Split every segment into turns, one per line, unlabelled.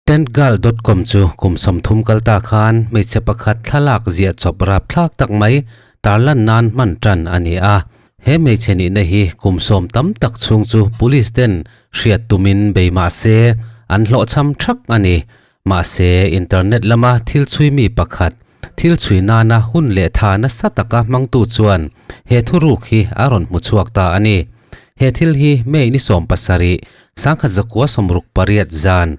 Tentgal dot com chu kum 30 kal ta khan hmeichhe pakhat thlalak ziah chawp rapthlak tak mai tarlan nan hman tan a ni a. He hmeichhe nihna hi kum 10 tam tak chhung chu police ten hriat tumin bei mah se an hlawhchham thak a ni. Mahse internet lama thil chhui mi pakhat thil chhui nana hun leh tha nasa taka hmangtu chuan he thuruk hi a rawn hmu chhuak ta a ni. He thil hi May ni 17 1968 zan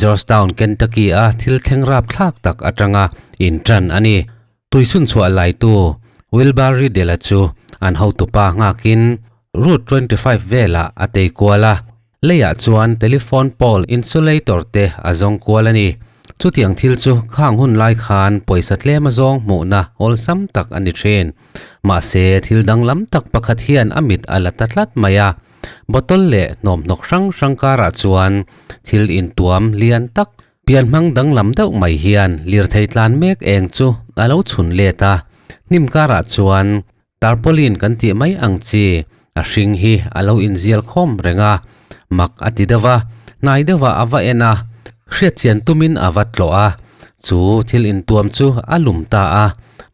Georgetown, Kentucky a thil thleng rapthlak tak atanga in tan a ni. Tuisun chhuah lai tu Wilbur Riddle-a chu an hotupa nghakin Route 25 vela a tei kual a. Leiah chuan telephone pole insulator te a zawng kual a ni. Chutiang thil chu khang hun lai khan pawisa tlem a zawng hmuhna awlsam tak a ni thin. Mahse thil danglam tak pakhat hian a mit a la ta tlat mai a. Bottle leh hnawmhnawk hrang hrang karah chuan thil intuam lian tak pian hmang danglam deuh mai hian lirthei tlan mek eng chu a lo chhun let a. Hnim karah chuan tarpaulin kan tih mai ang chi a hring hi a lo inzial khawm reng a. Mak a ti deuh a, hnai deuhah a va en a, hriatchian tumin a va tlawh a. Chu thil intuam chu a lum ta a,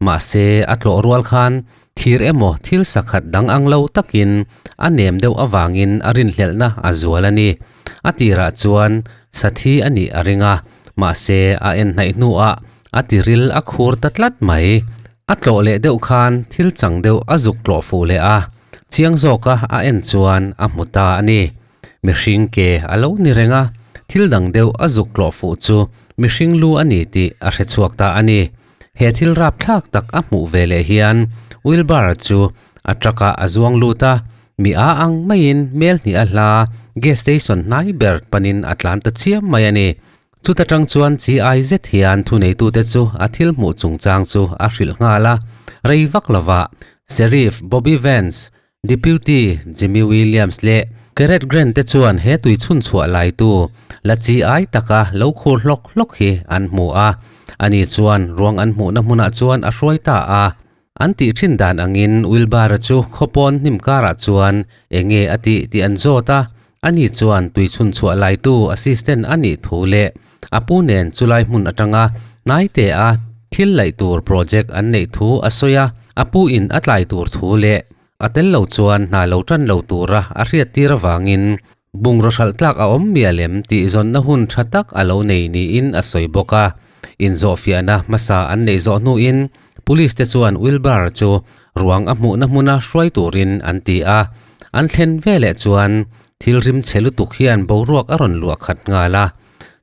mahse a tlawh rual khan thir emaw thil sakhat dang ang lo takin a nem deuh avangin a rinhlelhna a zual a ni. A tirah chuan sathi a nih a ring a, mahse a en hnaih hnuah a tiril a khur ta tlat mai. A tlawh leh deuh khan thil chang deuh a zuk tlawh fuh leh a, chiang zawka a en chuan a hmu ta a ni. Mihring ke a lo ni reng a, thil dang deuh a zuk tlawh fuh chu mihring lu a ni tih a hre chhuak ta a ni. He thil rapthlak tak a hmuh ve leh hian Wilbur chu a truck-ah a zuang lut a, mi a ang maiin mel hnih a hla gas station hnai ber panin a tlan ta chiam mai a ni. Chuta tang chuan chi ai zet hian thuneitute chu a thil hmuh chungchang chu a hrilh nghal a. Rei vak lova Sheriff Bobby Vance, Deputy Jimmy Williams leh Garrett Grant te chuan he tui chhun chhuah lai tu la chi ai taka lo khur hlawk hlawk hi an hmu a. Ani chuan ruang an hmuhna hmunah chuan a hruai ta a. An tih thin dan angin Wilbur-a chu khawpawn hnim karah chuan enge a tih tih an zawt a. Ani chuan tui chhun chhuah lai tu assistant a nih thu leh a pu nen chulai hmun atanga hnai te a thil laih tur project an neih thu a sawi a. A pu in a tlai tur thu leh a tel lo chuan hna lo tan lo tura a hriat tir avangin bungraw hralh tlak a awm mial em tih zawnna hun tha tak a lo nei niin a sawi bawk a. Inzawhfiahna hmasa an neih zawh hnuin police te chuan Wilbur chu ruang a hmuhna hmuna hruai turin an ti a. An thlen veleh chuan thil rim che lutuk hian boruak a rawn luah khat nghal a.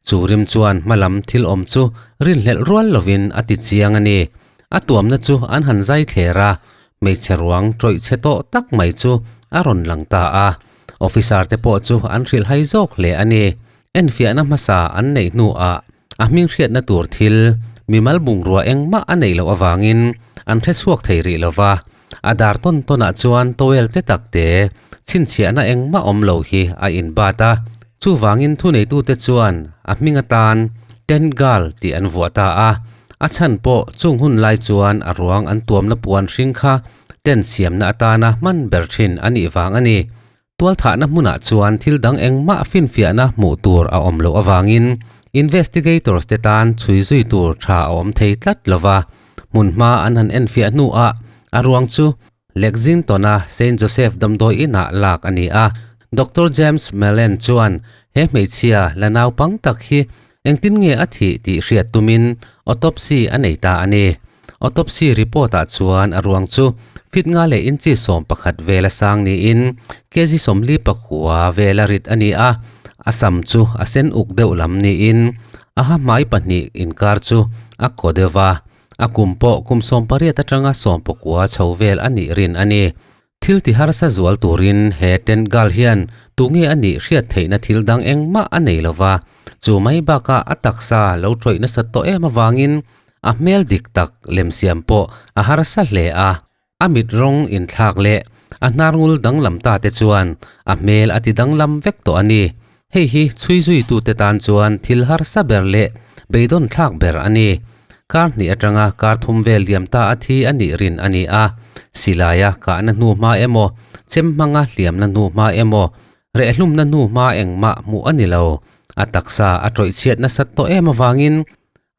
Chu rim chuan hmalam thil awm chu rinhlelh rual lovin a ti chiang a ni. A tuamna chu an han zai thler a, hmeichhe ruang tawih chhe tawh tak mai chu a rawn lang ta a. Officer te pawh chu an hrilhhai zawk hle a ni. Enfiahna hmasa an neih hnuah a hming hriatna tur thil mimal bungrua engmah a neih loh avangin an hre chhuak thei rih lova. A dar tawn tawnah chuan towel te tak te chhinchhiahna engmah awm lo hi a inbat a. Chuvangin thuneitute chuan a hming atan Tent Girl tih an vuah ta a. A chhan pawh chung hun lai chuan a ruang an tuamna puan hring kha tent siamna atana hman ber thin a nih vang a ni. Tualthahna hmunah chuan thil dang engmah finfiahna hmuh tur a awm loh avangin investigators te tan chhui zui tur tha a awm thei tlat lova. Hmun hma an han enfiah hnuah a ruang chu Lexington-a Saint Joseph damdawi inah lak a ni a. Doctor James Mellen chuan he hmeichhia la naupang tak hi engtin nge a thih tih hriat tumin autopsy a nei ta a ni. Autopsy report-ah chuan a ruang chu feet nga leh inchi 11 vela sang niin kg 49 vela rit a ni a. A sam chu a sen uk deuh lam niin a ha hmai pahnih inkar chu a kaw deuh a. A kum pawh kum 18 atanga 19 chho vel a nih rin a ni. Thil ti harsa zual turin he tent girl hian tunge a nih hriat theihna thil dang engmah a nei lova. Chu mai bakah a taksa lo tawih nasa tawh em avangin a hmel dik tak lemsiam pawh a harsa hle a. A mit rawng inthlak leh a hnarngul danglam ta te chuan a hmel a ti danglam vek tawh a ni. Hei hi chhui zuitute tan chuan thil harsa ber leh beidawn thlak ber a ni. Kar hnih atanga kar thum vel liam ta a thi a nih rin a ni a. Silaia kahna hnu hma emaw, chem hmanga hliamna hnu hma emaw, rehlumna hnu hma engmah hmuh a ni lo. A taksa a tawih chhiat nasat tawh em avangin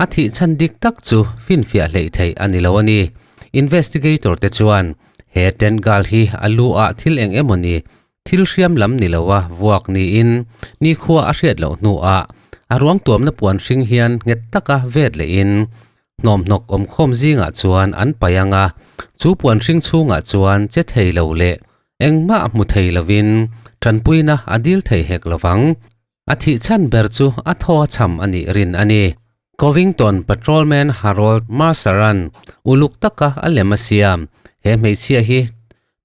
a thih chhan dik tak chu finfiah hleih theih a ni lo a ni. Investigator te chuan he tent girl hi a lu ah thil eng emaw ni thil hriam lam ni loa vuak niin nikhua a hriat loh hnuah a ruang tuamna puan hring hian nghet taka vet lehin hnawmhnawk awmkhawm zingah chuan an paih ang a, chu puan hring chhungah chuan che thei lo leh engmah hmu thei lovin tanpuina a dil thei hek lovang. A thih chhan ber chu a thaw a cham a nih rin a ni. Covington Patrolman Harold Mercer-a'n uluk taka a lem a siam. He hmeichhia hi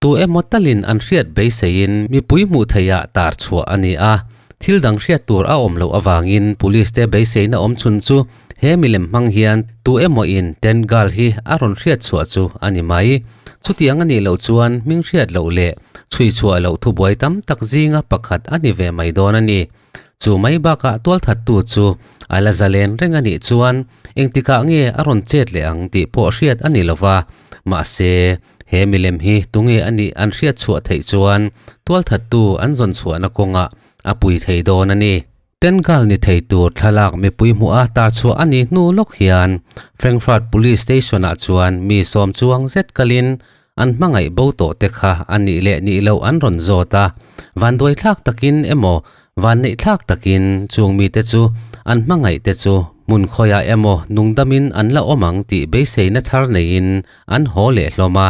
tu emaw talin an hriat beiseiin mipui hmuh theihah tar chhuah a ni a. Thil dang hriat tur a awm loh avangin police te beiseina awm chhun chu he milem hmang hian tu emaw in Tent Girl hi a rawn hriat chhuah chu a ni mai. Chutiang a nih loh chuan hming hriat loh leh chhui chhuah loh thubuai tam tak zinga pakhat a ni ve mai dawn a ni. Chu mai bakah tualthattu chu a la zalen reng a nih chuan engtikah nge a rawn chet leh ang tih pawh hriat a ni lova. Mahse, he milem hi tunge a nih an hriat chhuah theih chuan tualthattu an zawn chhuahna kawngah a pui thei dawn a ni. Tengal ni thei tur thlalak mipui hmuh a tar chhuah a nih hnu lawk hian Frankfurt Police Station-ah chuan mi sawm chuang zet kalin an hmangaih bo tawh te kha a nih leh nih loh an rawn zawt a, vanduai thlak takin emaw vanneih thlak takin chung mite chu an hmangaih te chu hmun khawiah emaw nungdamin an la awm ang tih beiseina thar neiin an haw leh hlawm a.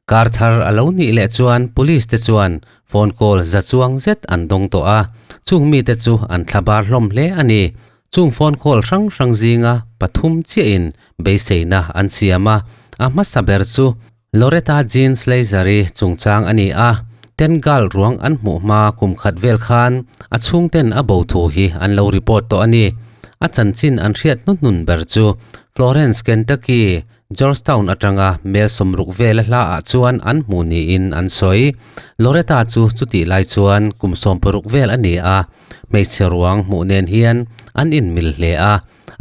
Kar thar a lo nih leh chuan police te chuan phone call za chuang zet an dawng tawh a, chung mite chu an thla bar hlawm hle a ni. Chung phone call hrang hrang zinga pathum chiahin beiseina an siam a, a hmasa ber chu Loretta Jean Slazer-i chungchang a ni a, Tengal ruang an hmuh hma kum khat vel khan a chhungten a bo thu hi an lo report tawh a ni. A chanchin an hriat hnuhnun ber chu Florence, Kentucky, Georgetown atanga mel sawmruk vela hlaah chuan an hmuh niin an sawi. Loretta chu chutih lai chuan kum sawmparuk vel a ni a, hmeichhe ruang hmuh nen hian an inmil hle a,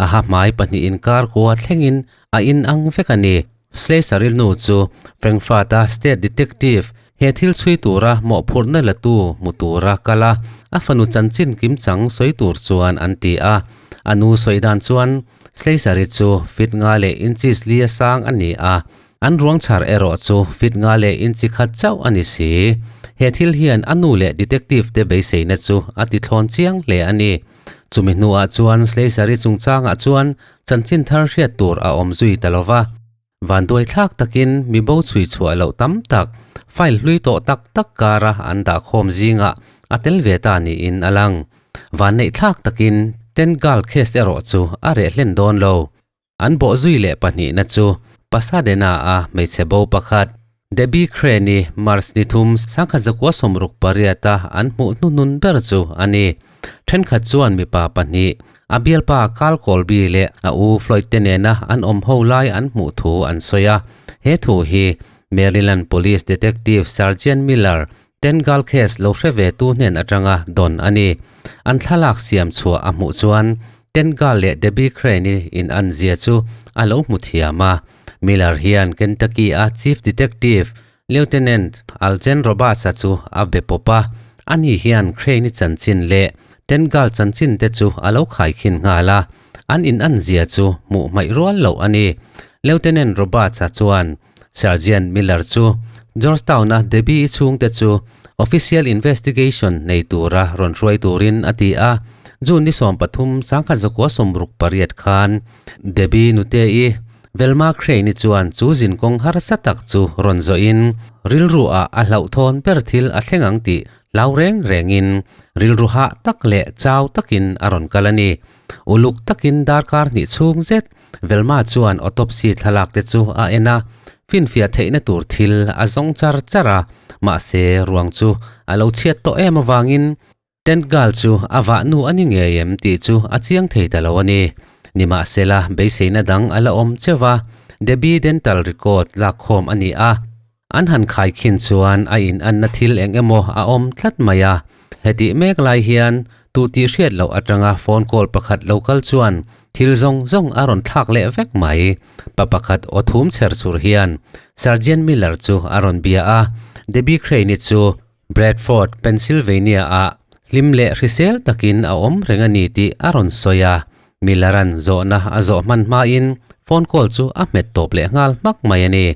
a ha hmai pahnih inkar kua thlengin a inang vek a ni. Slasher rilnu chu Frankfurt-a state detective he thil chhui tura mawhphurhna latu hmu tura kal a, a fanu chanchin kimchang sawi tur chuan an ti a. A nu sawi dan chuan Slasher-i chu feet nga leh inches li a sang a ni a, an ruang chhar erawh chu feet nga leh inchi khat chauh a ni si. He thil hian a nu leh detective te beiseina chu a ti thlawn chiang hle a ni. Chumi hnuah chuan Slasher-i chungchangah chuan chanchin thar hriat tur a awm zui ta lo va. Vanduai thlak takin mi bo chhui chhuah loh tam tak, file hlui tawh tak tak kara an dah khawm zingah a tel ve ta niin a lang. Vanneih thlak takin Tengal case erawh chu a reh hlen dawn lo. An bawh zui leh pahnihna chu Pasadena-a hmeichhe bo pakhat, Debbie Crane-i March ni thum sangkhat zakua sawmruk pariata an hmuh hnuhnun ber chu a ni. Thenkhat chuan mipa pahnih, a bialpa Carl Colby leh a u Floyd te nena an awm ho lai an hmuh thu an sawi a. He thu hi Maryland Police Detective Sergeant Miller Tengal case lo hre ve tu hnen atanga dawn a ni. An thlalak siam chhuah a hmuh chuan Tengal leh Debbie Crane-i in an zia chu a lo hmu thiam a. Miller hian Kentucky-a Chief Detective Lieutenant Algen Roberts-a chu a be pawp a, ani hian Crane-i chanchin leh Tengal chanchin te chu a lo khaikhin nghal a, an in an zia chu hmuh hmaih rual loh a ni. Lieutenant Roberts-a chuan Sergeant Miller chu Georgetown-a Debbie-i chhungte chu official investigation nei tura rawn hruai turin a ti a, June ni 13, 1968 khan Debbie nute-i Velma Crane-i chuan chu zinkawng harsa tak chu rawn zawhin rilru ah a hlauhthawn ber thil a thleng ang tih hlau reng rengin rilru hah tak leh chau takin a rawn kal a ni. Uluk takin darkar hnih chhung zet Velma chuan autopsy thlalak te chu a en a, finfiah theihna tur thil a zawng char char a, mahse ruang chu a lo chhiat tawh em avangin Tent Girl chu a vah nu a ni ngei em tih chu a chiang thei ta lo a ni. Nimahsela, beiseina dang a la awm cheuh va, Debbie dental record lakkhawm a ni a. An han khaikhin chuan a inanna thil eng emaw a awm tlat mai a. Hetih mek lai hian tu tih hriat loh atanga phone call pakhat lo kal chuan thil zawng zawng a rawn thlak leh vek mai. Pa pakhat aw thum chher chur hian Sergeant Miller chu a rawn bia a, Debbie Crane-i chu Bradford, Pennsylvania-ah. Hlim leh hrisel takin a awm reng a ni tih a rawn sawi a. Miller-a'n zawhna a zawh hman hmain phone call chu a hmet tawp leh nghal hmak mai a ni.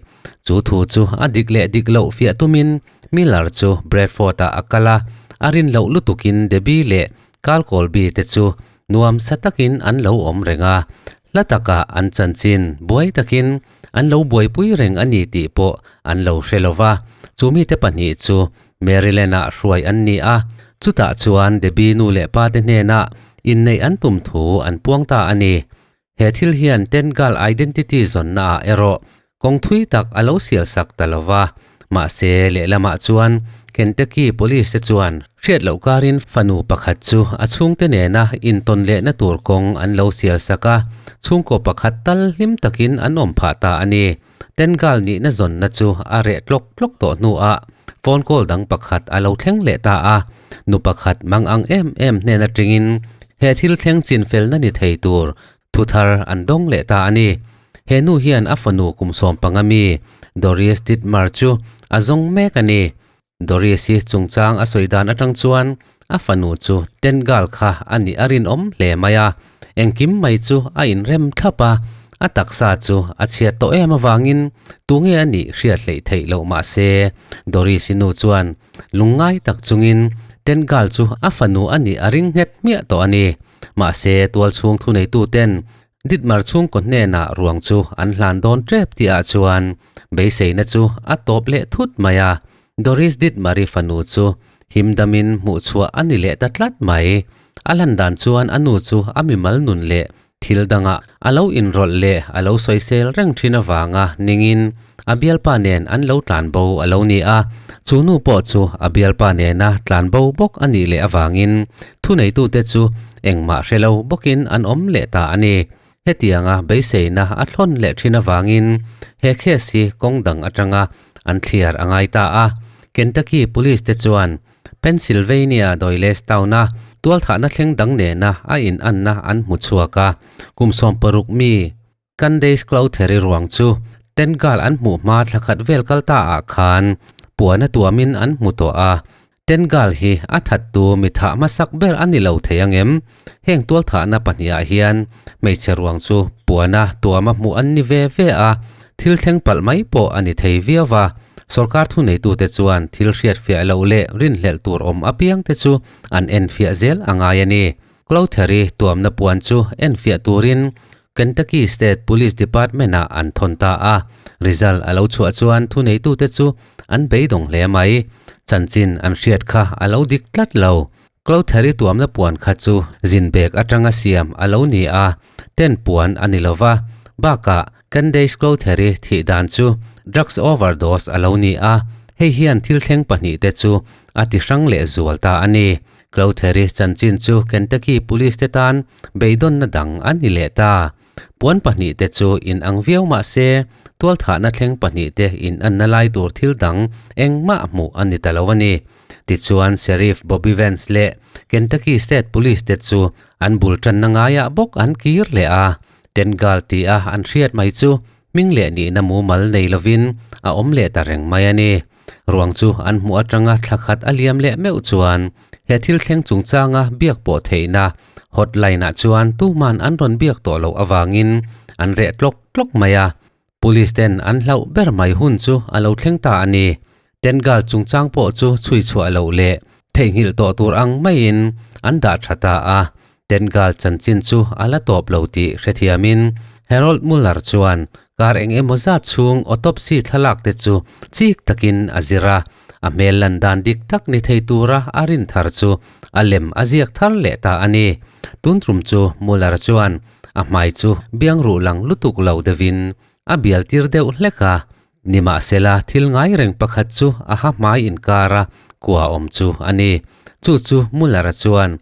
Chu thu chu a dik leh dik loh fiah tumin Miller chu Bradford-ah a kal a, a rin loh lutukin Debbie leh Carl Colby te chu nuam sa takin an lo awm reng a, hla takah an chanchin buai takin an lo buaipui reng a ni tih pawh an lo hre lo va. Chu mite pahnih chu Maryland-ah hruai an ni a, chutah chuan Debbie nu leh pa te hnenah inneih an tum thu an puang ta a ni. He thil hian Tengal identity zawnnaah erawh kawng thui tak a lo sial sak ta lo va, mahse lehlamah chuan Kentucky Police te chuan hriat loh karin fanu pakhat chu a chhungte nena intawn lehna tur kawng an lo sial sak a, chhungkaw pakhat tal hlim takin an awm phah ta a ni. Tengal nihna zawnna chu a reh tlawk tlawk tawh hnuah phone call dang pakhat a lo thleng leh ta a, nu pakhat mang ang em em hnen atangin he thil thleng chinfelna ni thei tur thu thar an dawng leh ta a ni. He nu hian a fanu kum 15 mi Doris Dittmar chu a zawng mek a ni. Doris hi chungchang a sawi dan atang chuan a fanu chu Tengal kha a nih a rinawm hle mai a, engkim mai chu a inrem thlap a, a taksa chu a chhiat tawh em avangin tunge a nih hriat hleih theih loh mah se Doris i nu chuan lungngai tak chungin Tengal chu a fanu a nih a ring nghet hmiah tawh a ni. Mahse tualchhung thuneituten Ditmar chhungkaw hnenah ruang chu an hlan dawn tep tihah chuan beiseina chu a tawp leh thut mai a, Doris Ditmari fanu chu himdamin hmuhchhuah a ni leh ta tlat mai. A lan dan chuan a nu chu a mimal nun leh thil dangah a lo inrawlh leh a lo sawisel reng thin avanga ningin a bialpa nen an lo tlanbo a lo ni a, chu nu pawh chu a bialpa nena tlanbo bawk a nih leh avangin thuneitute chu engmah hre lo bawkin an awm leh ta a ni. Hetianga beiseina a thlawn leh thin avangin he case hi kawng dang atanga an thliar a ngai ta a. Kentucky Police te chuan Pennsylvania Doylestown-a tualthahna thleng dang nena a inanna an hmu chhuak a, kum 60 mi Candace Clouther-i ruang chu Tengal an hmuh hma thla khat vel kal ta ah khan puan a tuamin an hmu tawh a. Tengal hi a thattu mi thah hmasak ber a ni lo thei ang em? Heng tualthahna pahnih ah hian hmeichhe ruang chu puan a tuam a hmuh an ni ve ve a, thil thleng palh mai pawh a ni thei viau va. Sorkar thuneitute chuan thil hriatfiah loh leh rinhlelh tur awm apiang te chu an enfiah zel a ngai a ni. Clouther-i tuamna puan chu enfiah turin Kentucky State Police Department-ah an thawn ta a, result a lo chhuah chuan thuneitute chu an beidawng hle mai. Chanchin an hriat kha a lo dik tlat lo. Clouther-i tuamna puan kha chu zin bag atanga siam a lo ni a, tent puan a ni lo va. Bakah, Candace Clouther-i thih dan chu drugs overdose a lo ni a, hei hian thil thleng pahnihte chu a ti hrang leh zual ta a ni. Clouther-i chanchin chu Kentucky Police te tan beidawnna dang a ni leh ta. Puan pahnihte chu inang viau mah se, tualthahna thleng pahnihte inanna lai tur thil dang engmah hmuh a ni ta lo a ni. Tichuan, Sheriff Bobby Vance leh Kentucky State Police te chu an bul tanna ngaiah bawk an kir leh a. Tengal tia an hriat mai chu hming leh nihna mumal nei lovin a awm leh ta reng mai a ni. Ruang chu an hmuh atanga thla khat a liam leh meuh chuan he thil thleng chungchanga biak pawh theihna hotline ah chuan tuman an rawn biak tawh loh avangin an reh tlawk tlawk mai a. Police ten an hlauh ber mai hun chu a lo thleng ta a ni. Tengal chungchang pawh chu chhui chhuah loh leh theihnghilh tawh tur ang maiin an dah tha ta a. Tengal chanchin chu a la tawp lo tih hrethiamin Harold Muller chuan kar eng emaw zat chhung autopsy thlalak te chu chik takin a zir a, a hmel lan dan dik tak ni thei tura a rin thar chu a lem a ziak thar leh ta a ni. Tun tum chu Muller chuan a hmai chu biang ruh lang lutuk lo deuhin a bial tir deuh hlek a, nimahsela thil ngai reng pakhat chu a ha hmai inkara kua awm chu a ni. Chu chu Muller-a chuan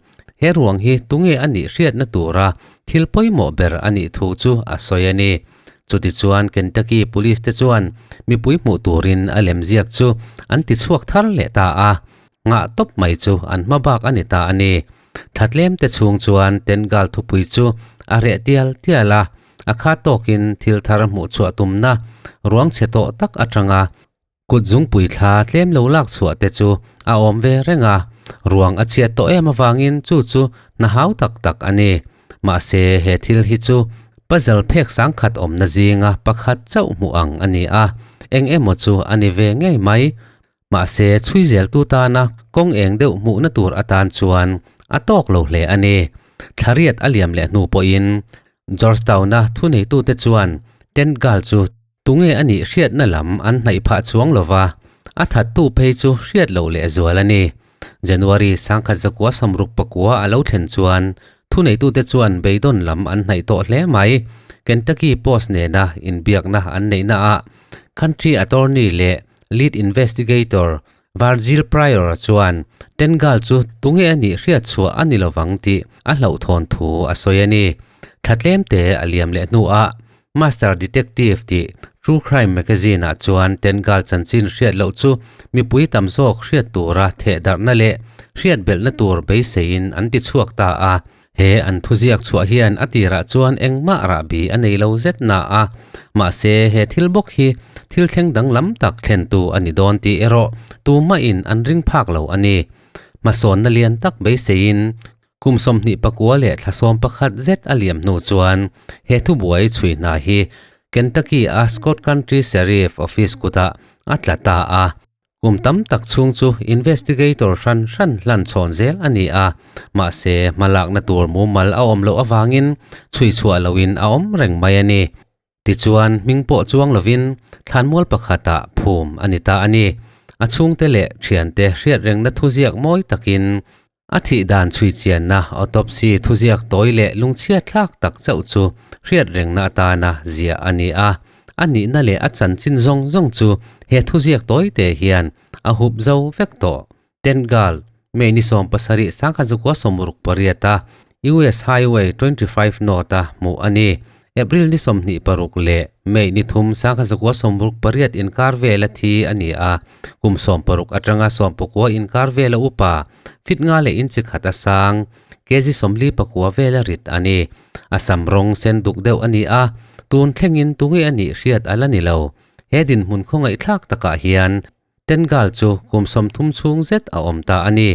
he ruang hi tunge a nih hriatna tura thil pawimawh ber a nih thu chu a sawi a ni. Chutichuan Kentucky Police te chuan mipui hmuh turin a lemziak chu an tichhuak thar leh ta a, nghah tawp mai chu an hma bak a ni ta a ni. Thla te chhung chuan Tengal thupui chu a reh tial tial a, a kha tawkin thil thar hmuh chhuah tumna ruang chhe tawh tak atanga kut zungpui thla tlem lo lak chhuah te chu a awm ve reng a. Ruang a chhiat tawh em avangin chu chu hna hau tak tak a ni. Mahse he thil hi chu puzzle phek sangkhat awmna zinga pakhat chauh hmuh ang a ni a, eng emaw chu a ni ve ngei mai. Mahse chhui zeltu tana kawng eng deuh hmuhna tur atan chuan a tawk lo hle a ni. Thlariat a liam leh hnu pawhin Georgetown-a thuneitute chuan Tent Girl chu tunge a nih hriatna lam an hnaih phah chuang lo va, a thattu phei chu hriat loh leh zual a ni. January 1969 a lo thlen chuan thuneitute chuan beidawn lam an hnaih tawh hle mai. Kentucky Post nena inbiakna an neihnaah Country Attorney leh Lead Investigator Virgil Pryor chuan Tengal chu tunge a nih hriat chhuah a ni lovang tih a hlauhthawn thu a sawi a ni. Thla tlemte a liam leh hnuah Master Detective tih True Crime magazine-ah chuan Tengal chanchin hriat loh chu mipui tam zawk hriat tura thehdarhna leh hriat belhna tur beiseiin an ti chhuak ta a. He an thuziak chhuah hian a tirah chuan engmah rahbi a nei lo zet na a, mahse he thil bawk hi thil thleng danglam tak thlentu a ni dawn tih erawh tumahin an ring phak lo a ni. Hmasawnna lian tak beiseiin kum 24 leh thla 11 zet a liam hnu chuan he thubuai chhui hna hi Kentucky-a Scott County Sheriff Office kutah a tla ta a. Kum tam tak chhung chu investigator hran hran hlan chhawn zel a ni a, mahse hmalakna tur mumal a awm loh avangin chhui chhuah lohin a awm reng mai a ni. Tichuan hming pawh chuang lovin thlanmual pakhatah phum a ni ta a ni. A chhungte leh thiante hriat rengna thuziak mawi takin A thih dan chhui chianna autopsy thuziak tawi leh lungchhia thlak tak chauh chu hriat rengna atana ziah a ni a. A nihna leh a chanchin zawng zawng chu he thuziak tawi te hian a hup zo vek tawh. Tengal, May ni 17 1968 a US Highway 25 North a hmuh a ni. April ni 26 leh May ni 3 1968 inkar vela thi a ni a. Kum 60 atanga 19 inkar vela upa fit nga leh inchi khat a sang kg 44 vela rit a ni. A sam rawng sen duk deuh a ni a, tun thlengin tunge a nih hriat ala ni lo. He dinhmun khawngaih thlak takah hian Tengal chu kum 30 chhung zet a awm ta a ni.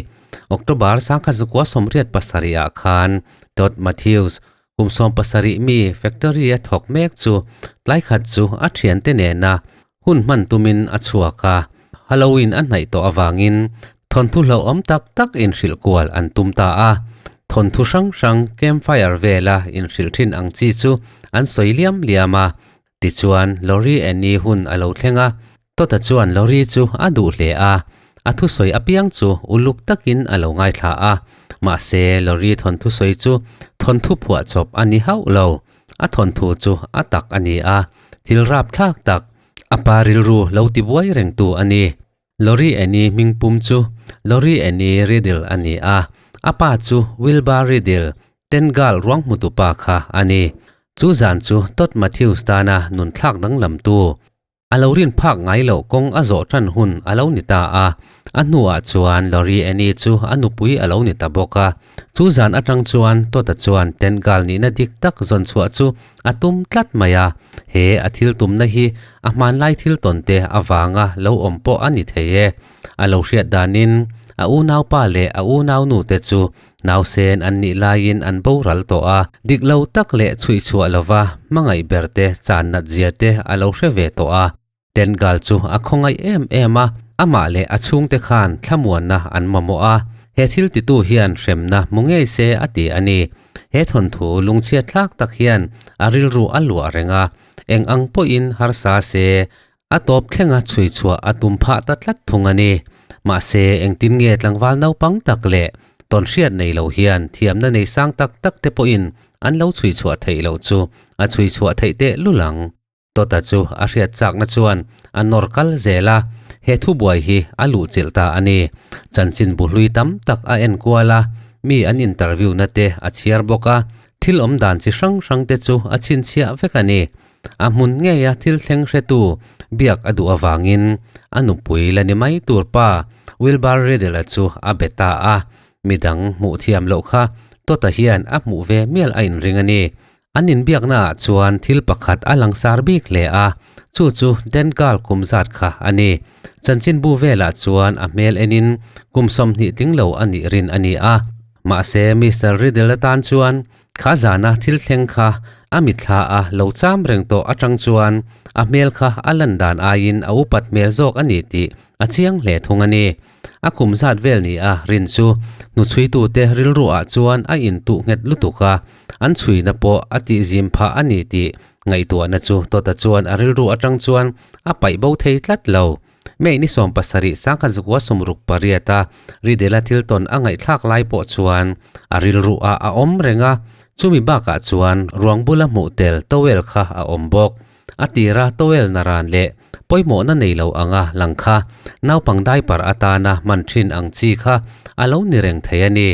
October 1987 ah khan Todd Matthews kum 17 mi factory a thawk mek chu tlai khat chu a thiante nena hun hman tumin a chhuak a. Halloween a hnaih tawh awangin thawnthu hlauhawm tak tak inhrilh kual an tum ta a. Thawnthu hrang hrang campfire vela inhrilh thin ang chi chu an sawi liam liam a. Tichuan Lori Annie hun a lo thleng a, Todd-a chuan Lori chu a duh hle a, a thusawi apiang chu uluk takin a lo ngaithla a. Mahse Lori thawnthu sawi chu thawnthu phuah chawp a ni hauh lo. A thawnthu chu a tak a ni a, thil rapthlak tak a pa rilru lo tibuai rengtu a ni. Lori Annie hmingpum chu Lori Annie Riddle a ni a, a pa chu Wilbur Riddle, Tengal ruang hmutu pa kha a ni. Chu zan chu Todd Matthews tana nun thlak danglamtu a lo rin phak ngai loh kawng a zawh tan hun a lo ni ta a. A hnuah chuan Lori Annie chu a nupui a lo ni ta bawk a. Chu zan atang chuan Todd-a chuan Tengal nihna dik tak zawn chhuah chu a tum tlat mai a. He a thil tumna hi a hmanlai thil tawn te avanga lo awm pawh a ni thei e. A lo hriat danin a unaupa leh a unaunu te chu nausen an nih laiin an boral tawh a. Dik lo tak leh chhui chhuah lova hmangaih ber te chan nat zia te a lo hre ve tawh a. Tengal chu a khawngaih em em a, amah leh a chhungte khan thlamuanna an mamawh a. He thil titu hian hremna hmu ngei se a ti a ni. He thawnthu lungchhia thlak tak hian a rilru a luah reng a, eng ang pawhin harsa se a tawp thlenga chhui chhuah a tum phah ta tlat thung a ni. Mahse engtin nge tlangval naupang tak leh tawn hriat nei lo hian thiamna nei sang tak tak te pawhin an lo chhui chhuah theih loh chu a chhui chhuah theih teh lulang. Todd-a chu a hriat chakna chuan a nawr kal zel a, he thubuai hi a luh chilh ta a ni. Chanchin bu hlui tam tak a en kual a, mi an interview na te a chhiar bawk a, thil awm dan chi hrang hrang te chu a chhinchhiah vek a ni. A hmun ngeia thil thleng hretu biak a duh avangin a nupui la ni mai tur pa Wilbur Riddle-a chu a be ta a, midang hmuh thiam loh kha Todd-a hian a hmuh ve mial a inring a ni. An inbiaknaah chuan thil pakhat a langsar bik hle a, Chu chu Dengal kum zat kha a ni. Chanchinbu velah chuan a hmel enin kum 20 tling lo a nih rin a ni a. Mahse Mister Riddle atan chuan kha zana thil thleng kha a mitthla a lo cham reng tawh atang chuan a hmel kha a lan dan aiin a upat hmel zawk a ni tih a chiang hle thung a ni. A kum zat vel ni a rin chu hnuchhuitute rilruah chuan a intuh nghet lutuk a, an chhuina pawh a tihzim phah a ni tih ngaihtuahna chu Tawta chuan a rilru atang chuan a paih bo thei tlat lo. May ni 17 1968 a Riddle-a thil tawn a ngaihthlak lai pawh chuan a rilruah a awm reng a, chumi bakah chuan ruang bula hmuh tel towel kha a awm bawk. A tira towel naran leh pawimawhna nei lo anga lang kha naupang diaper atana hman thin ang chi kha a lo ni reng thei a ni.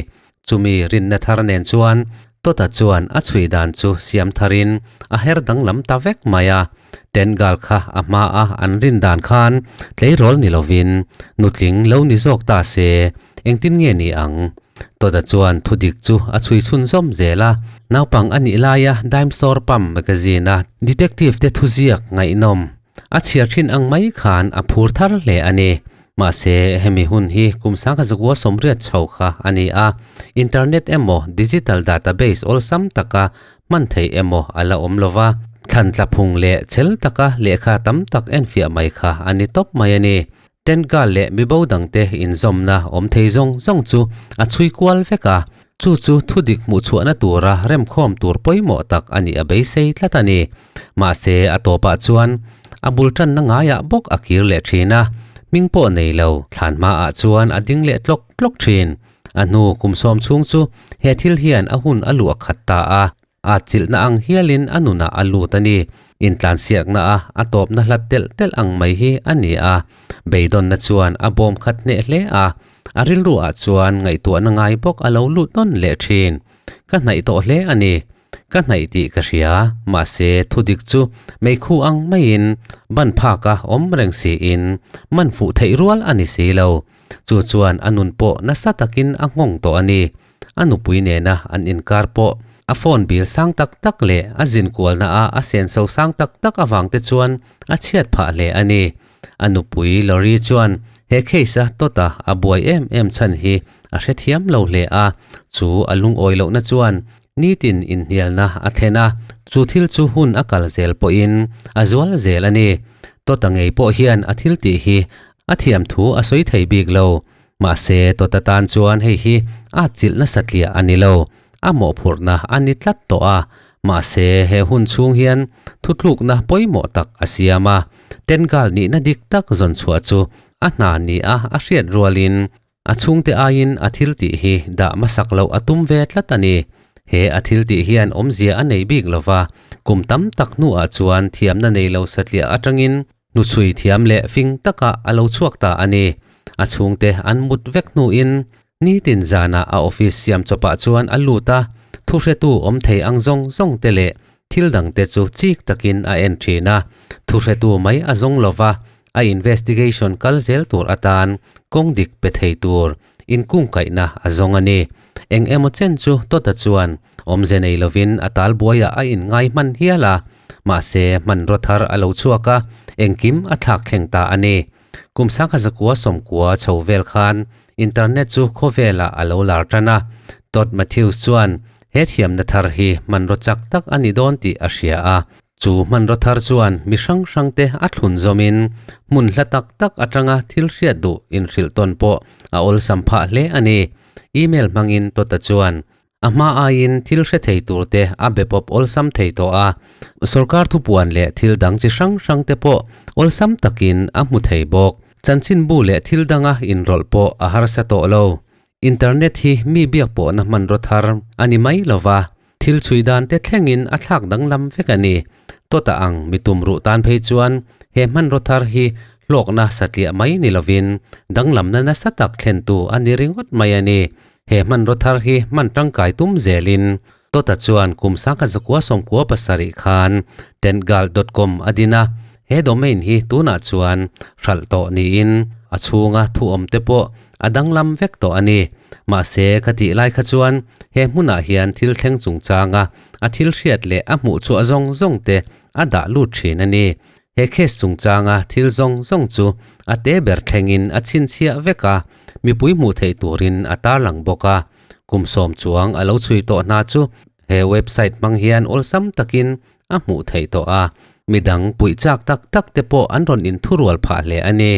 Chumi rinna thar nen chuan Tawta chuan a chhui dan chu siam tharin a her danglam ta vek mai a. Tengal kha a hmaa an rin dan khan tleirawl ni lovin nutling lo ni zawk ta se engtin nge ni ang? Tawta chuan thudik chu a chhui chhunzawm zel a, naupang a nih laia Dime Store Pump magazine-a detective te thuziak ngaihnawm a chhiar thin ang mai khan a phur thar hle a ni. Mahse, hemi hun hi kum 1980 chho kha a ni a, internet emaw digital database awlsam taka hman theih emaw a la awm lova, thlan tla phung leh chhel taka lehkha tam tak enfiah mai kha a ni tawp mai a ni. Tenka leh mibo dangte inzawmna awm thei zawng zawng chu a chhui kual vek a, chu chu thudik hmuhchhuahna tura remkhawm tur pawimawh tak a nih a beisei tlat a ni. Mahse, a tawpah chuan a bul tanna ngaiah bawk a kir leh thin a, hming pawh nei lo thlan hmaah chuan a ding leh tlawk tlawk thin. A hnu kum sawm chhung chu he thil hian a hun a luah khat ta a. A chilhna ang hialin a nunah a lut a ni. Intlansiakna a a tawpna hlat telh telh ang mai hi a ni a. Beidawnna chuan a bawm khat hneh hle a, a rilruah chuan ngaihtuahna ngai bawk a lo lut nawn leh thin. Ka hnaih tawh hle a ni. Ka hnaih tih ka hria, mahse thudik chu meikhu ang maiin ban phaka awm reng siin man fuh theih rual a ni si lo. Chu chuan a nun pawh nasa takin a nghawng tawh a ni. A nupui nena an inkar pawh a phone bil sang tak tak leh a zinkualna a a senso sang tak tak avang te chuan a chhiat phah hle a ni. A nupui Lori chuan he case a tawta a buai em em chhan hi a hrethiam lo hle a, chu a lungawi lohna chuan nitin inhnialna a thlen a, chu thil chu hun a kal zel pawhin a zual zel a ni. Tawta ngei pawh hian a thil tih hi a thiam thu a sawi thei bik lo. Mahse, Tawta tan chuan hei hi a chilh nasa tliah a ni lo, a mawhphurhna a ni tlat tawh a. Mahse, he hun chhung hian thutlukna pawimawh tak a siam a, Tengal nihna dik tak zawn chhuah chu a hna ni a a hriat rualin a chhungte aiin a thil tih hi dah hmasak loh a tum ve tlat a ni. He a thil tih hian awmzia a nei bik lova, kum tam tak hnuah chuan thiamna nei lo satliah atangin Hnuchhui thiam leh fing takah a lo chhuak ta a ni. A chhungte an mut vek hnuin nitin zanah a office siam chawpah chuan a lut a, thuhretu awm thei ang zawng zawng te leh thil dangte chu chik takin a en thin a. Thuhretu mai a zawng lova, a investigation kal zel tur atan kawng dik pe thei tur inkungkaihna a zawng a ni. Eng emaw chen chu Tawta chuan awmze nei lovin a tal buaiah a inngai hman hial a, mahse hmanraw thar a lo chhuak a, engkim a thlak thleng ta a ni. Kum 1990 chho vel khan internet chu khawvelah a lo lar tan a, Todd Matthews chuan he thiamna thar hi hmanraw chak tak a ni dawn tih a hria a, Chu hmanraw thar chuan mi hrang hrangte a thlun zawmin hmun hla tak tak atanga thil hriat duh inhrilh tawn pawh a awlsam phah hle a ni. Email hmangin Tawta chuan a hma aiin thil hre thei turte a be pawp awlsam thei tawh a, sorkar thupuan leh thil dang chi hrang hrangte pawh awlsam takin a hmu thei bawk. Chanchinbu leh thil danga inrawlh pawh a harsa tawh lo. Internet hi mi biak pawhna hmanraw thar a ni mai lova, thil chhui dan te thlengin a thlak danglam vek a ni. Tawta ang mi tumruh tan phei chuan he hmanraw thar hi hlawkna satliah mai ni lovin danglamna nasa tak thlentu a ni ringawt mai a ni. He hmanraw thar hi hman tangkai tum zelin Tawta chuan kum 1997 khan Tentgal dot com a din a, he domain hi tunah chuan hralh tawh niin a chhunga thu awm te pawh a danglam vek tawh a ni. Mahse, ka tih lai kha chuan he hmunah hian thil thleng chungchanga a thil hriat leh a hmuh chhuah zawng zawng te a dah lut thin a ni. He case chungchanga thil zawng zawng chu a te ber thlengin a chhinchhiah vek a, mipui hmuh theih turin a tarlang bawk a. Kum sawm chuang a lo chhui tawh hna chu he website hmang hian awlsam takin a hmuh theih tawh a, midang puih chak tak tak te pawh an rawn inthurual phah hle a ni.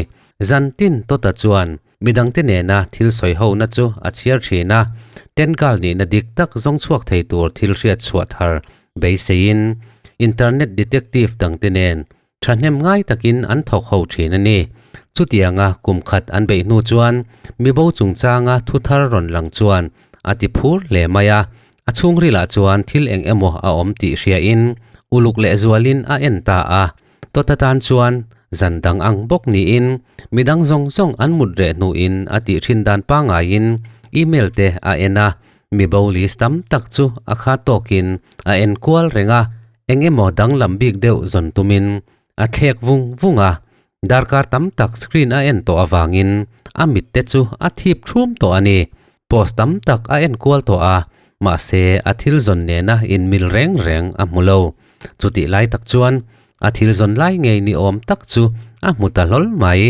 Zantin Tota chuan midangte nena thil sawi hona chu a chhiar thin a, Tenkal nihna dik tak zawng chhuak thei tur thil hriat chhuah thar beiseiin internet detective dangte nen thahnem ngai takin an thawk ho thin a ni. Chutianga kum khat an beih hnu chuan mibo chungchanga thu thar rawn lang chuan a ti phur hle mai a, a chhungrilah chuan thil eng emaw a awm tih hriain uluk lehzualin a en ta a. Tawta tan chuan zan dang ang bawk niin midang zawng zawng an mut reh hnuin a tih thin dan pangaiin email te a en a, mibo list tam tak chu a kha tawkin a en kual reng a, eng emaw danglam bik deuh zawn tumin a thlek vung vung a, darkar tam tak screen a en tawh avangin a mit te chu a thip thum tawh a ni. Post tam tak a en kual tawh a, mahse a thil zawn nena inmil reng reng a hmu lo. Chutih lai tak chuan a thil zawn lai ngei ni awm tak chu a hmu ta hlawl mai.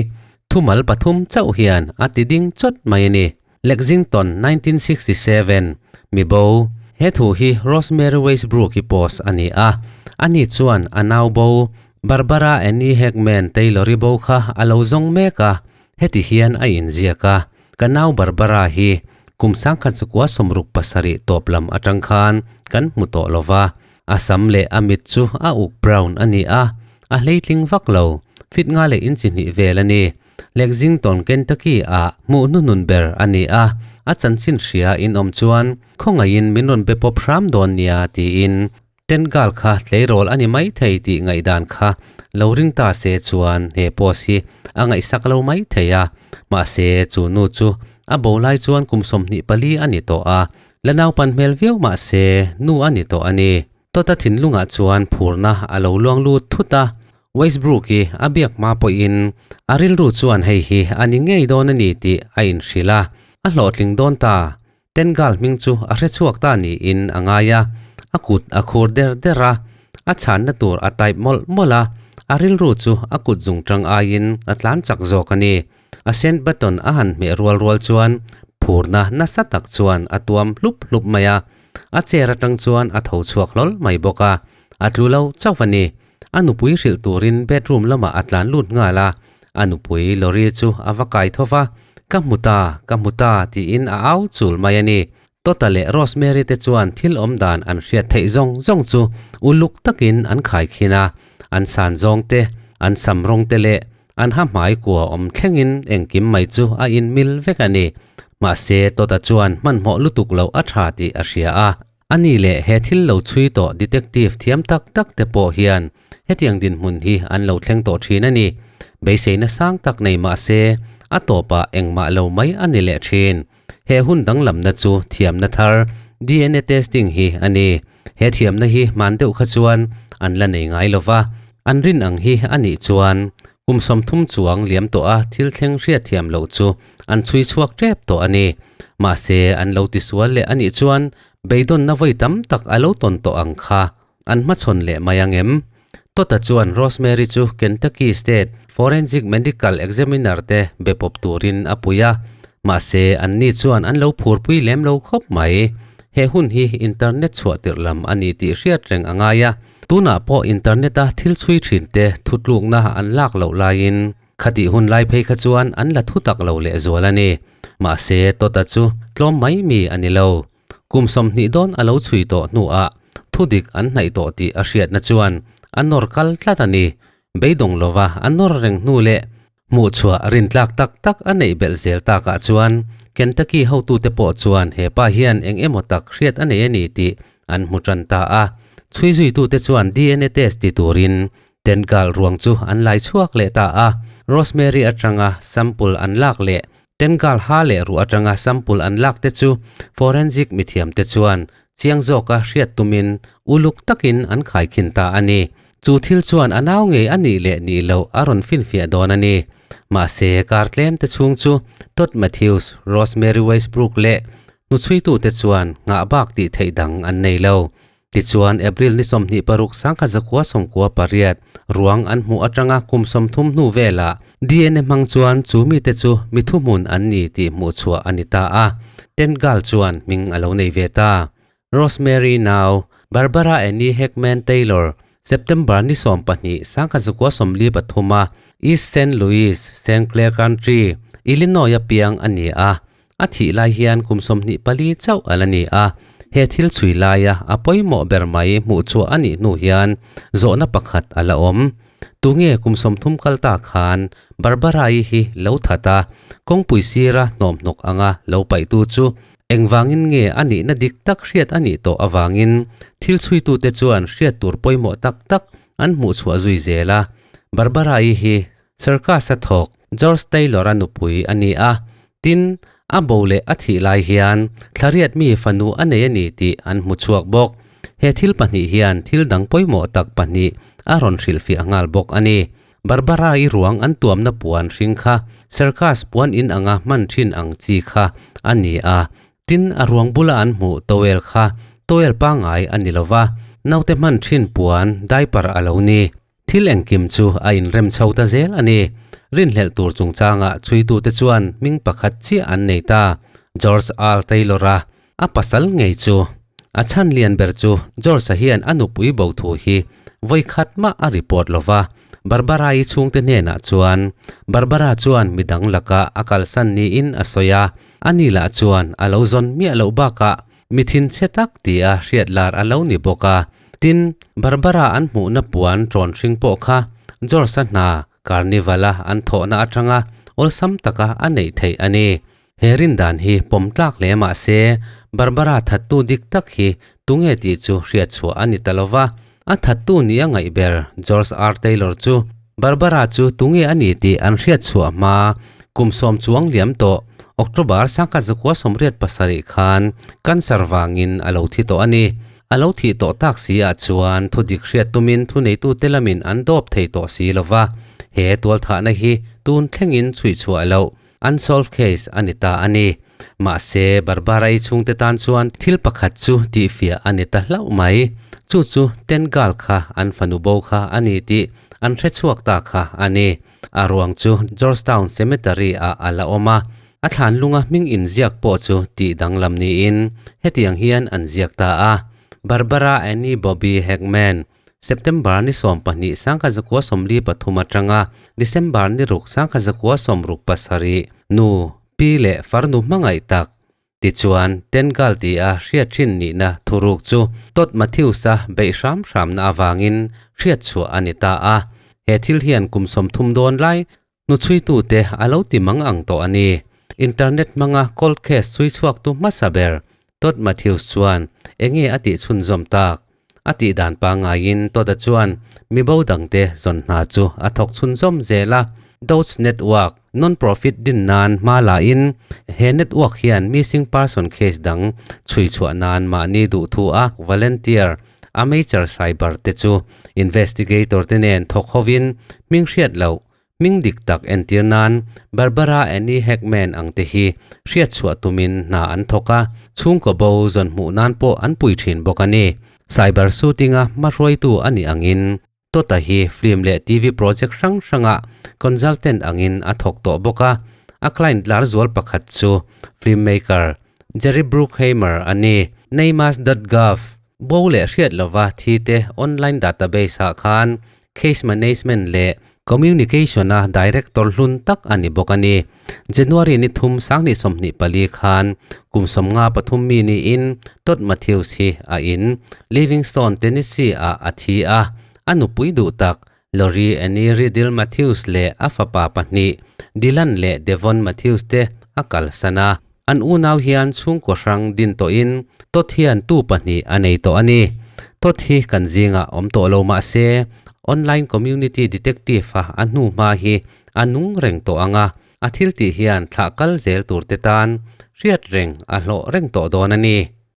Thumal pathum chauh hian a ti ding chawt mai a ni. Lexington, 1967, Mibo, He thu hi Rosemary Westbrook-i post a ni a, ani chuan a nau bo Barbara Annie Hackman Taylor-i bo kha a lo zawng mek a, heti hian a inziak a, Ka nau Barbara hi kum sangkhat chukua 67 tawp lam atang khan kan hmu tawh lo va, a sam leh a mit chu a uk brown a ni a, a hleitling vak lo, fit nga leh inchi hnih vel a ni. Lexington, Kentucky ah hmuh hnuhnun ber a ni a, a chanchin hria in awm chuan khawngaihin min rawn be pawp hram dawn nia tiin Tengal kha tleirawl a ni mai thei tih ngaihdan kha lo ring ta se chuan he post hi a ngaihsak lo mai thei a, mahse chu nu chu a bo lai chuan kum 24 a ni tawh a, la naupan hmel viau mahse nu a ni tawh a ni. Tota thinlungah chuan phurna a lo luang lut thut a, Westbrook-i a biak hma pawhin a rilru chuan hei hi a ni ngei dawn a ni tih a inhrilh a, a hlawhtling dawn ta. Tengal hming chu a hre chhuak ta niin a ngai a, a kut a khur der der a, a chhanna tur a type mawlh mawlh a, a rilru chu a kut zung tang aiin a tlan chak zawk a ni. A send button a han hmeh rual rual chuan phurna nasa tak chuan a tuam hlup hlup mai a, a chair atang chuan a tho chhuak hlawl mai bawk a, a tlu lo chauh a ni. A nupui hrilh turin bedroom lamah a tlan lut nghal a, a nupui Lori chu a va kai tho va, Ka hmu ta, ka hmu ta tiin a au chul mai a ni. Tota leh Rosemary te chuan thil awm dan an hriat theih zawng zawng chu uluk takin an khai khin a, an san zawng te, an sam rawng te leh an ha hmai kua awm thlengin engkim mai chu a inmil vek a ni. Mahse Tota chuan hmanhmawh lutuk loh a tha tih a hria a. A ni leh he thil lo chhui tawh detective thiam tak tak te pawh hian hetiang dinhmun hi an lo thleng tawh thin a ni. Beiseina sang tak nei mah se a tawpah engmah lo mai a ni leh thin. He hun danglamna chu thiamna thar DNA testing hi a ni. He thiamna hi hman deuh kha chuan an la nei ngai lo va, an rin ang hi a nih chuan kum 30 chuang liam tawh a thil thleng hriat thiam loh chu an chhui chhuak tep tawh a ni. Mahse an lo tisual leh a nih chuan beidawnna vawi tam tak a lo tawn tawh ang kha an hmachhawn leh mai ang em? Tota chuan Rosemary chu Kentucky State Forensic Medical Examiner te be pawp turin a pui a, mahse anni chuan an lo phurpui lem lo khawp mai. He hun hi internet chhuah tirh lam a ni tih hriat reng a ngai a, tunah pawh internet-a thil chhui thin te thutlukna an lak loh laiin Khatih hun lai phei kha chuan an la thu tak lo lehzual a ni. Mahse, Tota chu tlawm mai mi a ni lo. Kum 20 dawn a lo chhui tawh hnuah thu dik an hnaih tawh tih a hriatna chuan a nawr kal tlat a ni. Beidawng lova a nawr reng hnu leh hmuhchhuah rintlak tak tak a neih belh zel takah chuan Kentucky hotute pawh chuan he pa hian eng emaw tak hriat a nei a ni tih an hmu tan ta a. Chhui zuitute chuan DNA test ti turin Tengal ruang chu an lai chhuak leh ta a, Rosemary atanga sample an lak leh Tengal ha leh ruh atanga sample an lak te chu forensic mithiam te chuan chiang zawka hriat tumin uluk takin an khaikhin ta a ni. Chu thil chuan a nau ngei a nih leh nih loh a rawn finfiah dawn a ni. Mahse kar tlem te chhung chu Todd Matthews, Rosemary Westbrook leh hnuchhuitute chuan nghah bak tih theih dang an nei lo. Tichuan, April ni 26 1998 ruang an hmuh atanga kum 30 hnu velah DNA hmang chuan chu mite chu mi thuhmun an ni tih hmuh chhuah a ni ta a, Ten Gal chuan hming a lo nei ve ta. Rosemary nau, Barbara Annie Heckman Taylor, September ni 12, 1943 a East Saint Louis, Saint Clair Country, Illinois a piang a ni a, A thih lai hian kum 24 chauh a la ni a, he thil chhui laia a pawimawh ber mai hmuh chhuah a nih hnu hian zawhna pakhat a la awm. Tunge kum 30 kal ta khan Barbara-i hi lo that a, kawngpui sira hnawmhnawk anga lo paihtu chu engvangin nge a nihna dik tak hriat a nih tawh avangin thil chhuitute chuan hriat tur pawimawh tak tak an hmuh chhuah zui zel a. Barbara-i hi Circus-a thawk George Taylor-a nupui a ni a, tin, a bo leh a thih lai hian thlariat mi fanu a nei a ni tih an hmu chhuak bawk. He thil pahnih hian thil dang pawimawh tak pahnih a rawn hrilhfiah nghal bawk a ni. Barbara-i ruang an tuamna puan hring kha circus puan in anga hman thin ang chi kha a ni a, tin, a ruang bula an hmuh towel kha towel pangngai a ni lo va, naute hman thin puan diaper a lo ni. Thil engkim chu a inrem chho ta zel a ni. Rinhlelh tur chungchangah chhuitute chuan hming pakhat chiah an nei ta, George R. Taylor-a a pasal ngei chu. A chhan lian ber chu George-a hian a nupui bo thu hi vawi khat mah a report lo va, Barbara-i chhungte hnenah chuan Barbara chuan midang laka a kalsan niin a sawi a, ani lah chuan a lo zawn miah loh bakah Mi thinchhe tak tia hriat lar a lo ni bawk a. Tin, Barbara an hmuhna puan ṭawn hring pawh kha George-a hna Carnival-a an thawhna aṭanga awlsam taka a neih theih a ni. He rindan hi pawm tlak hle mah se, Barbara thattu dik tak hi tunge tih chu hriat chhuah a ni ta lo va. A thattu ni a ngaih ber George R. Taylor chu Barbara chu tunge a ni tih an hriat chhuah hma kum 10 chuang liam tawh October 1987 khan cancer vangin a lo thi tawh a ni. A lo thih tawh tak si ah chuan thudik hriat tumin thuneitute lamin an dawp thei tawh si lo va, he tualthahna hi tun thlengin chhui chhuah loh unsolved case a ni ta a ni. Mahse, Barbara-i chhungte tan chuan thil pakhat chu tihfiah a ni ta hlauh mai. Chu chu Tengal kha an fanu bo kha a ni tih an hre chhuak ta kha a ni. A ruang chu Georgetown Cemetery ah a la awm a, a thlan lunga hming inziak pawh chu tih danglam niin hetiang hian an ziak ta a, Barbara Annie Bobby Heckman, September ni 12 1943 atanga December ni 6 1967 nu, pi leh farnu hmangaih tak. Tichuan, Tengal tia hriat thin nihna thuruk chu Todd Matthews-a beih hram hramna avangin hriat chhuah a ni ta a. He thil hian kum 30 dawn lai hnuchhuitute a lo ti mang ang tawh a ni. Internet hmanga cold case chhui chhuaktu hmasa ber Todd Matthews chuan enge a tih chhunzawm tak? A tih dan pangaiin Todd-a chuan mi bo dangte zawn hna chu a thawk chhunzawm zel a. Doge Network, non-profit din nan hma lahin he network hian missing person case dang chhui chhuah nan mahni duh thu a volunteer, amateur cyber te chu investigator te nen thawk hovin hming hriat loh Hming dik tak entir nan Barbara Annie Heckman ang te hi hriat chhuah tumin hna an thawk a, chhungkaw bo zawn hmuh nan pawh an pui thin bawk a ni. Cyber shooting-a hmahruaitu a nih angin Tota hi film leh TV project hrang hrangah consultant angin a thawk tawh bawk a, a client lar zual pakhat chu filmmaker Jerry Bruckheimer a ni. Neymas dot gov bo leh hriat lova thi te online database ah khan Case Management leh Communication-a Director hlun tak a ni bawk a ni. January ni 3 2024 khan kum 53 mi niin Todd Matthews hi a in Livingstone, Tennessee-ah a thi a. A nupui duh tak Lori Annie Riddle Matthews leh a fapa pahnih Dylan leh Devon Matthews te a kalsan a. An unau hian chhungkaw hrang din tawhin Todd hian tu pahnih a nei tawh a ni. Todd hi kan zingah awm tawh lo mah se, online community detective a a hnu hma hi a nung reng tawh ang a, a thil tih hian thlah kal zel tur te tan hriat reng a hlawh reng tawh dawn a ni.